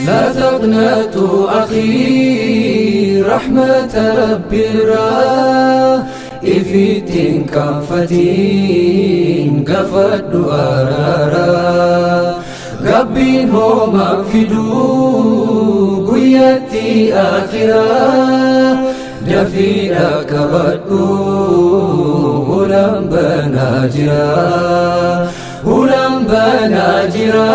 لا تقنطوا أخي رحمة ربي irraa ifitti hin qaanfatiin gaafadhu araaraa. Gabbiin homaa fiduu guyyatti akhiraa dafiidha qabadhu hulaan banaa jira. Hulaan banaa jira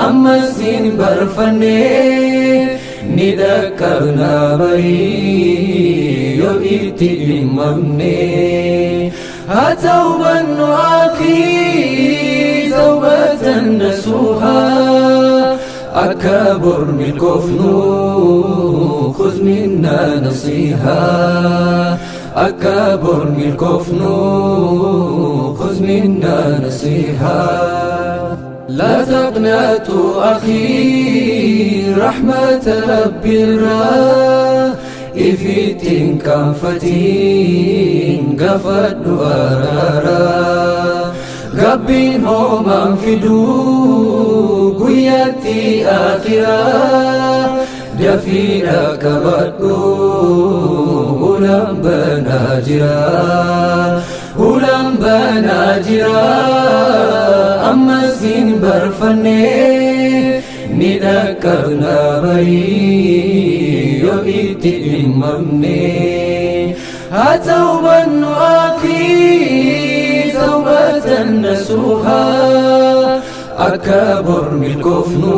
ammas hin barfanne ni dhaqqabna barii yoo itti dhimmamne. Haa ta'ubannu akii tawbatan nasuuhaa akka bor milkoofnu خذ منا نصيحة akka bor milkoofnu خذ منا نصيحة. لا تقنطوا أخي رحمة ربي irraa ifitti hin qaanfatiin gaafadhu araaraa. Gabbiin homaan fiduu guyyatti akhiraa dafiidha qabadhu hulaan banaa jira. Hulaan banaa jira ammas hin barfanne ni dhaqqabna barii yoo itti dhimmamne. Haa ta'ubannu akii tawbatan nasuuhaa akka bor milkoofnu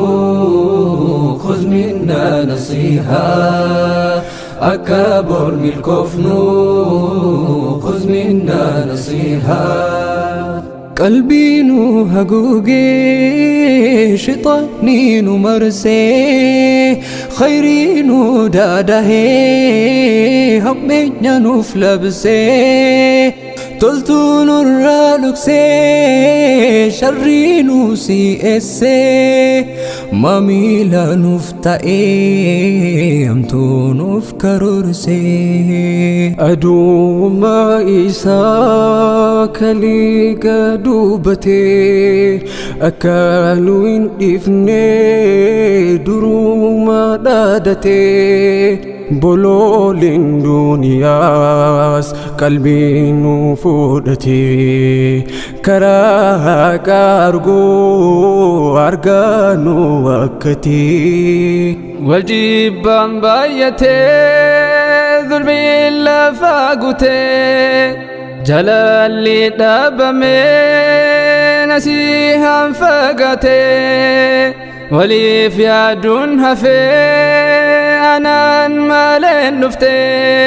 خذ منا نصيحة akka bor milkoofnu خذ منا نصيحة. Qalbiinu haguugee shixaaniinu marsee khayriinu daadahee hammeenya nuuf labsee toltuu nurraa dhoksee sharriinu si'eessee maamila nuuf ta'ee hamtuu nuuf karoorsee. Aduummaa isaa kaliiga dubbatee akka nu hin dhiifne duruma dhaadatee bolooleen duniyaas qalbii nu fudhatee karaa haqa arguu argaa nu wakkatee. Waljibbaan baay'atee zulmiin lafa guutee jalalli dhaabamee nasihaan fagaatee waliif yaaduun hafee anaan maleen dhuftee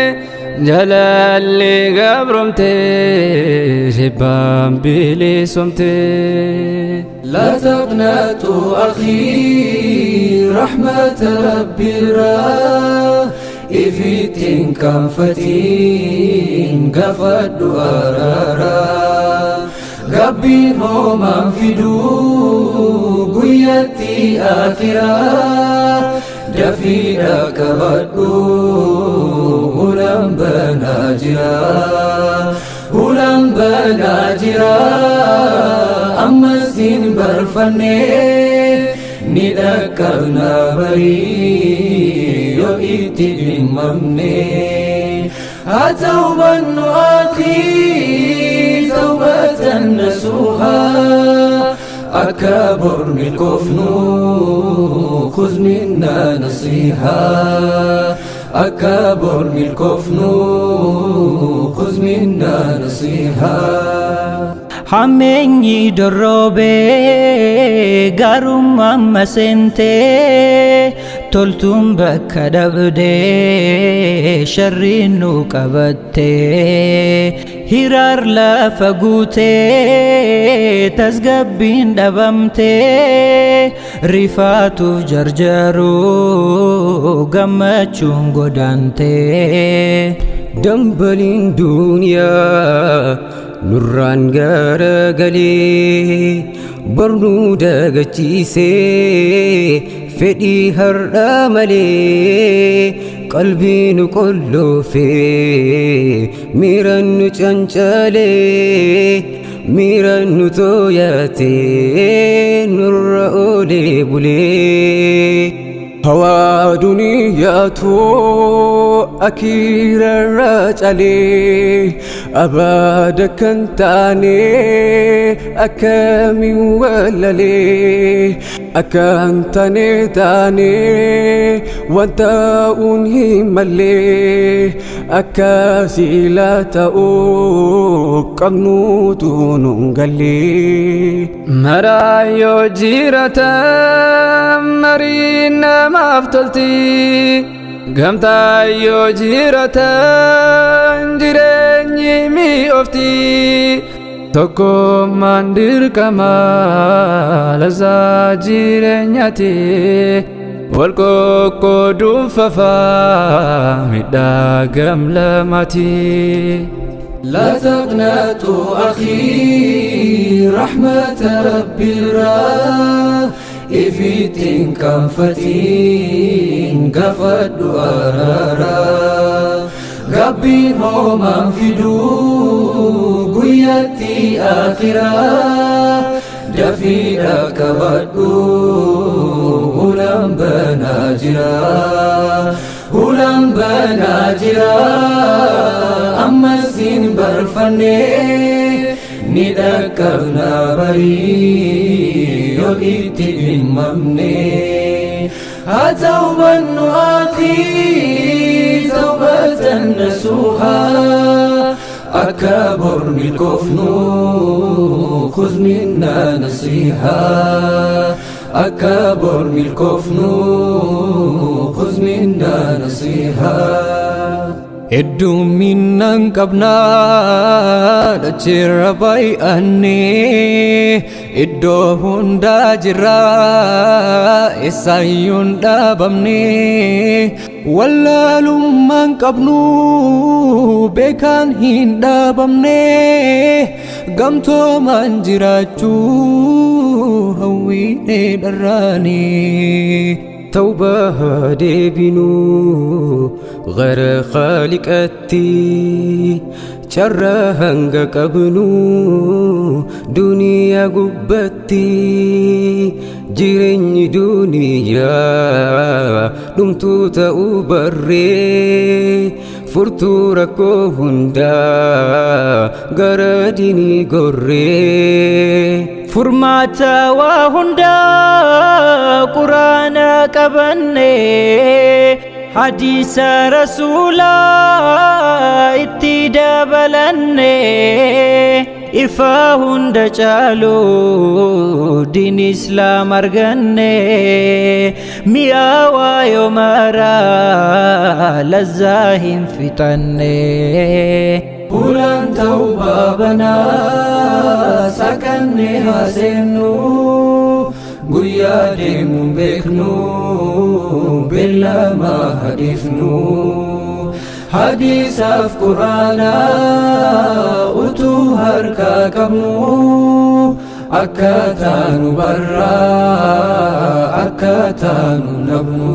jalalli gabromtee jibbaan bilisomtee. لا تقنطوا أخي رحمة ربي irraa ifitti hin qaanfatiin gaafadhu araaraa. Gabbiin homaan fiduu guyyatti akhiraa dafiidha qabadhu hulaan banaa jira. Hulaan banaa jira ammas hin barfanne ni dhaqqabna barii yoo itti dhimmamne. Haa ta'ubannu akii tawbatan nasuuhaa akka bor milkoofnu خذ منا نصيحة akka bor milkoofnu خذ منا نصيحة. Hammeenyi dorroobee gaarummaan maseentee toltuun bakka dhabdee sharriin nu qabattee hiraar lafa guutee tasgabbiin dhabamtee rifaatuuf jarjaruu gammachuun godaantee. Dambaliin duniyaa nurraan garagalee barnuu dagachiisee fedhii har'a malee qalbii nu qolloofee miiraan nu cancalee. Miira nu tooyatee nurra oolee bulee. Hawaa duniyaatu akiirarra calee abaada kan taane akkamiin wallalee akkan taane taane waan ta'uun hin mallee akka siila ta'uu qabnuutu nun gallee. Maraa yoo jiraatan mariin namaaf tolti, gamtaa yoo jiraatan jireenyi mi'oofti. Tokkummaan dirqama lazaa jireenyaati, wal qoqqooduun fafaa miidhaa gam lamaati. لا تقنطوا أخي، رحمة ربي الرا إفيتين كنفتين قفد وارارا قبي هما فدو قيتي آخرا دفيدا كبدو هلم بناجرا هلم بناجرا أما السين برفني ندكبنا بري يؤتي بالممني أتوبا أخي توبة نسوها أكبر بالكفن خذ منا نصيحة أكبر بالكفن خذ منا نصيحة. Hedduminaan qabnaa dachirra baay'annee iddoo hundaa jirraa eessaayyuun dhaabamne wallaalummaan qabnu beekaan hin dhaabamne gamtoomaan jiraachuu hawwiinee dharraanii. توبة ديبنو غير خالقتي شرهنغ قبنو دنيا قبتي جيرين دنيا دمتو تأوبري فرتو ركو هندا غرديني غري. Furmaata waa hundaa quraana qabanne hadiisa rasuulaa itti dabalanne ifa hunda caalu diin islaam arganne mi'aawaa yoo maraa lazzaa hin fixanne. Hulaan tawbaa banaa sakanne haaseennu guyyaa deemu beeknu beellama hadiifnu hadiisaaf quraanaa utuu harkaa qabnu akka taanu barraa akka taanu nabnu.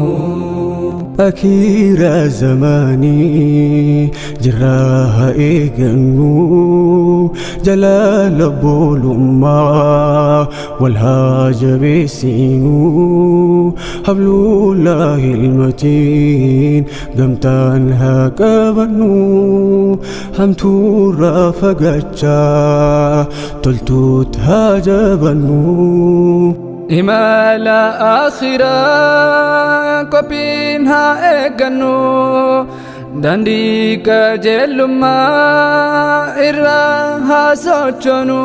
أكيرا زماني جراها إيجنو جلال بولما والهاج بسينو حبل الله المتين قمتان هكبنو همتورا فقجا تلتوت هاجبنو. Imala akhiraa qophiin haa eeggannu daandii qajeelummaa irraa haa sochoonu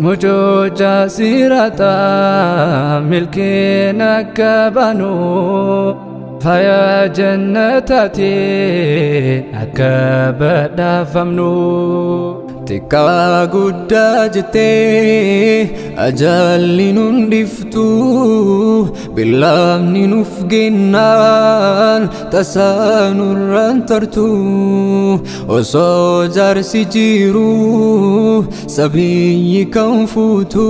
mucooca siraataa milkiin akka baanu faaya jannataatiin akka badhaafamnu. Xiqqaa guddaa jettee ajalli nun dhiftu billaamni nuuf gennaan tasaa nurraan tartu osoo jaarsi jiru sabiyyi kan fuutu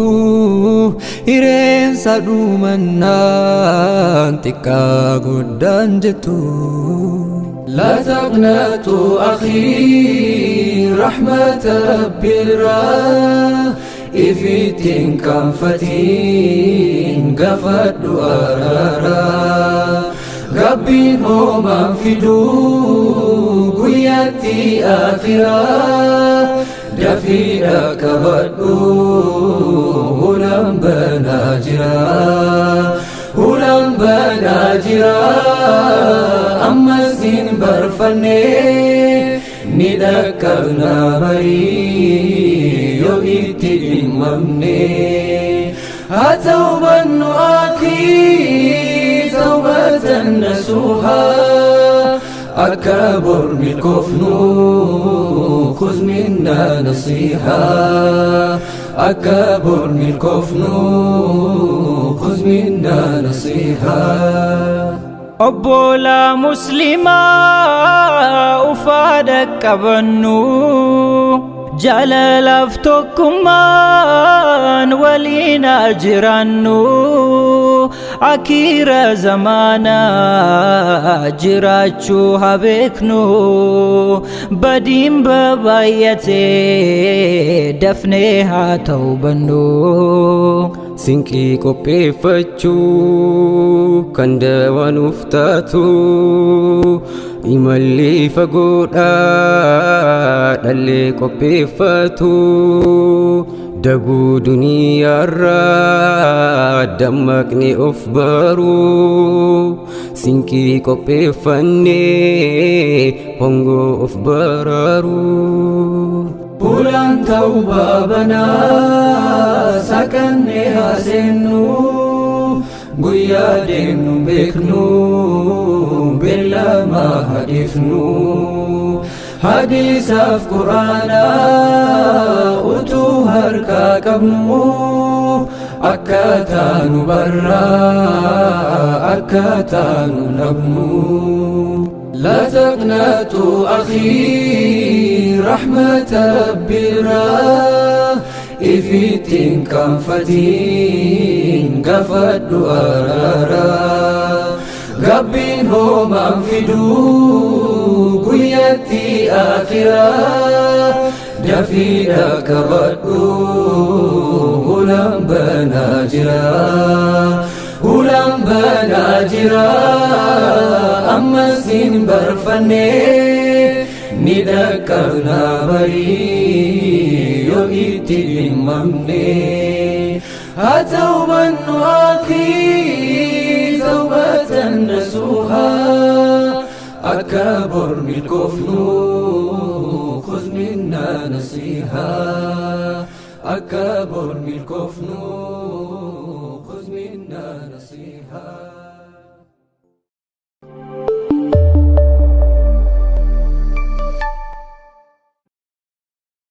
hireensa dhumannaan xiqqaa guddaan jettu. لا تقنطوا أخي، رحمة Rabbiirraa ifittiin qaanfatiin gaafadhu araaraa. Rabbiin homaan fiduu guyyaatti akhiraa dafiidha qabadhu, hulaan banaa jira. Hulaan banaa jira, ammas hin barfanne, ni dhaqqabna barii yoo itti dhimmamne. Haa tawbannu akii tawbatan nasuhaa, akka bor milkoofnu خذ منا نصيحة، akka bor milkoofnu خذ منا نصيحة. Obbolaa muslimaa ufaadha qabannu, jaalalaaf tokkummaan waliin haa jiraannu, akiira zamaanaa jiraachuu haa beeknu, badiin babaay'atee dafnee haa tawbannu. Sinqii qopheeffachuu kan dawaanuuf taatu, imalli fagoodha dhallee qopheeffatu, daguu duniyaarraa dammaqne of baru, sinqii qopheeffannee hongoo of baraaru. Hulaan tawbaa banaa saqannee haa seennu, guyyaa deemnu beeknu beellamaa hadhiifnu, hadiisaaf quraanaa utuu harkaa qabnu, akka taanu barraa akka taanu nabnu. لا تقنطوا أخي رحمة ربي ifittiin qaanfatiin gaafadhu araaraa. Gabbiin homaan fiduu guyyaatti akhiraa dafiidha qabadhu, hulaan banaa jira. Hulaan banaa jira, ammas hin barfanne, ni dhaqqabna barii yoo itti dhimmamne. Haa tawbannu akii tawbatan nasuhaa, akka bor milkoofnu خذ منا نصيحة، akka bor milkoofnu